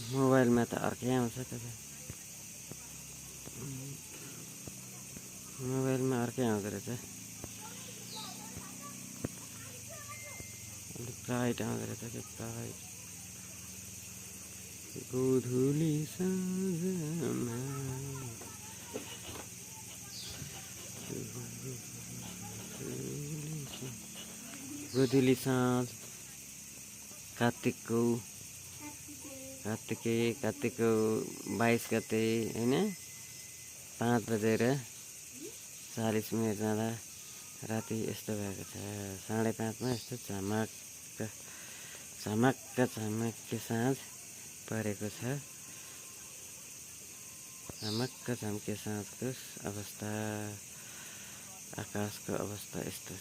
मोबाइलमा त अर्कै आउँछ तपाईँ मोबाइलमा अर्कै आउँदो रहेछ अलिक ब्राइट आउँदो रहेछ कि ब्राइट गोधुली साँझमा गोधुली साँझ कार्तिकको 22 गते होइन 5:40 जाँदा राति यस्तो भएको छ 5:30मा यस्तो झमक्क साँझ परेको छ झमक्क झम्के साँझको अवस्था आकाशको अवस्था यस्तो